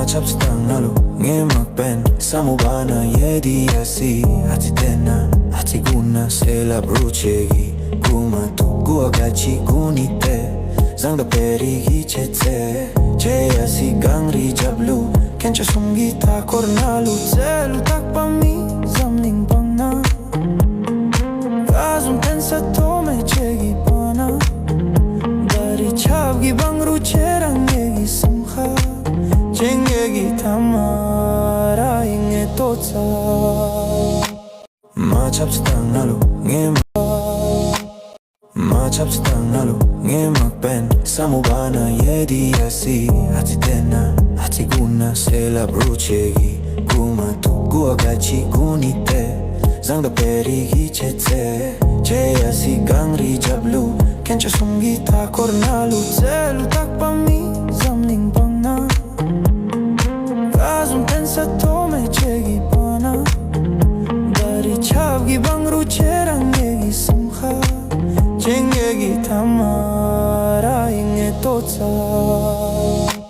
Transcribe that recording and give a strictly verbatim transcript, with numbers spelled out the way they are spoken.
མ་ཆབ་སི་ཏང་ང་ལུ་ངེ་མག་པན་ས་མུ་བ་ན་ཡེ་དི་ཡ་སི་ཨ་ཙི་ཏེ་ན་ཨ་ཙི་གུ་ན་སེ་ལབ་རུ་ཆེ་གི་གུ་མ་ཐུག་གུ་ཨ་ག་ཅི་གུ་ནི་ཏེ་ཟང་ད་པེ་རི་གི་ཆེ་ཚེ་ཆེ་ཡ་སི་གང་རི་ཇབ་ལུ་ཁེན་ཆ་སུམ་གི་ཐ་ཁོར་ན་ལུ་ཚེ་ལུ་ཐག་པ་མི་ཟམ་ལིང་པང་ན། ཀ་ཟུམ་ཕན་ས་ཐོ་མེ་ཆེ་གི་པ་ན། ད་རི་ཆབ་གི་བང་རུ་ཆེ་རང་ངེ་གི་སམ་ཁ། ཆེ་ངེ་གི་ཐ་མ་ར་ཡི་ངེ་ཏོ་ཚ། མ་ཆབ་སི་ཏང་ང་ལུ་ངེ་མ། མ་ཆབ་སི་ཏང་ང་ལུ་ངེ་མག་པན་ས་མུ་བ་ན་ཡེ་དི་ཡ་སི་ཨ་ཙི་ཏེ་ན་ཨ་ཙི་གུ་ན་སེ་ལབ་རུ་ཆེ་གི་གུ་མ་ཐུག་གུ་ཨ་ག་ཅི་གུ་ནི་ཏེ་ཟང་ད་པེ་རི་གི་ཆེ་ཚེ་ཆེ་ཡ་སི་གང་རི་ཇབ་ལུ་ཁེན་ཆ་སུམ་གི་ཐ་ཁོར་ན་ལུ་ཚེ་ལུ་ཐག་པ་མི་ཟམ་ལིང་པང་ན། ཀ་ཟུམ་ཕན་ས་ཐོ་མེ་ཆེ་གི་པ་ན། ད་རི་ཆབ་གི་བང་རུ་ཆེ་རང་ངེ་གི་སམ་ཁ། ཆེ་ངེ་གི་ཐ་མ་ར་ཡི་ངེ་ཏོ་ཚ།